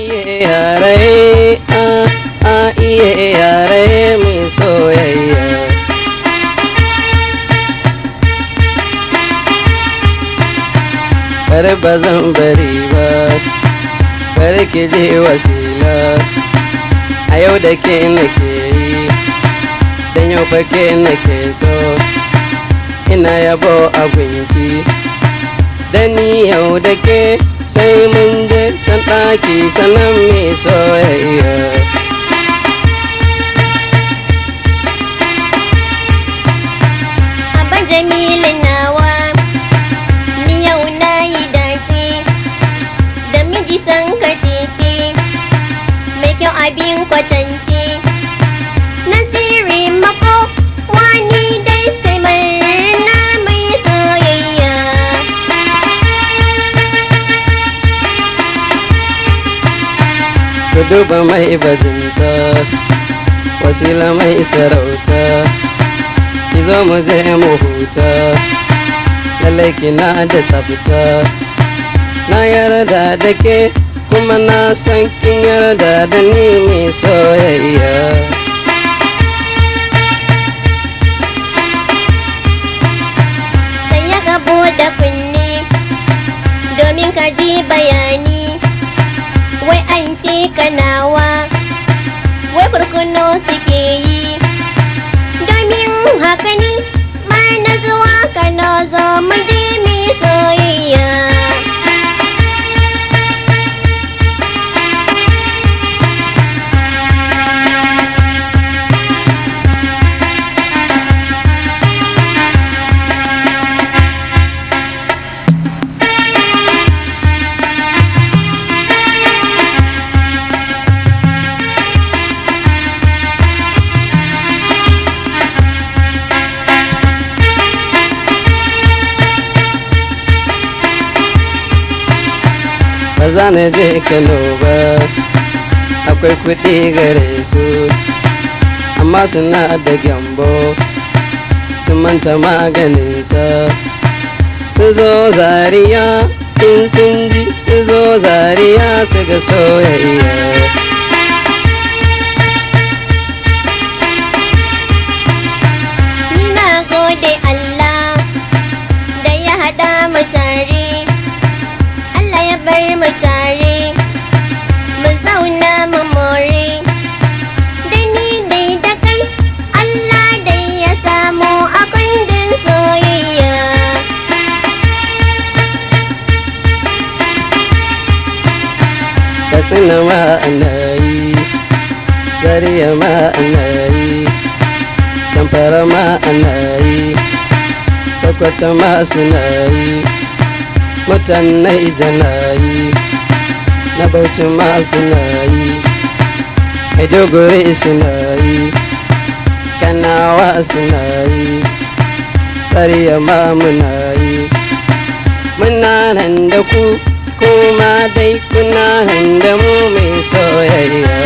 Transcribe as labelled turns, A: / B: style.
A: Iye yare a a iye yare mai soyayya. Kar ba zan bari ba, kar ki je wasila. A yau da ke nake yi, dan yau fa ke nake so. Ina yabo a gunki, da ni yau da ke sai mun je can ɗaki sannan mai soyayya.
B: Abban Jamilu nawa, ni yau na yi dace, da miji san ka tece, mai kyau abin kwatance. Na tsere mako, wani dai sai murna mai soyayya.
A: Ku duba mai bajinta, wasila mai sarauta, ki zo mu je mu huta, lallai kina da tsafta. Na yarda da ke kuma na san kin yarda da ni mai soyayya.
B: Sai ya gabo da kunne, domin ka ji bayani. Wai an ce kanawa, wai kurkuno suke yi. Domin haka ne, ma na zuwa Kano zo mu je mu yi soyayya.
A: Ba za na je Kano ba, akwai kuɗi gare su, amma suna da gyambo, sun manta maganinsa. Su zo Zaria in sun ji, su zo Zaria su ga soyayya.
B: Ni na gode Allah da ya haɗa mu tare, Allah ya bar mu tare, mu zauna mu more. Da ni dai da kai, Allah dai ya samu a kundin soyayya.
A: Katsina ma ana yi, Zaria ma ana yi, Zamfara ma ana yi, Sokoto ma suna yi, mutanen Naija na yi, na Bauchi ma suna yi, Maiduguri suna yi, Kanawa suna yi, Zaria ma muna yi. Muna nan da ku, kuma dai kuna nan da mu mai soyayya.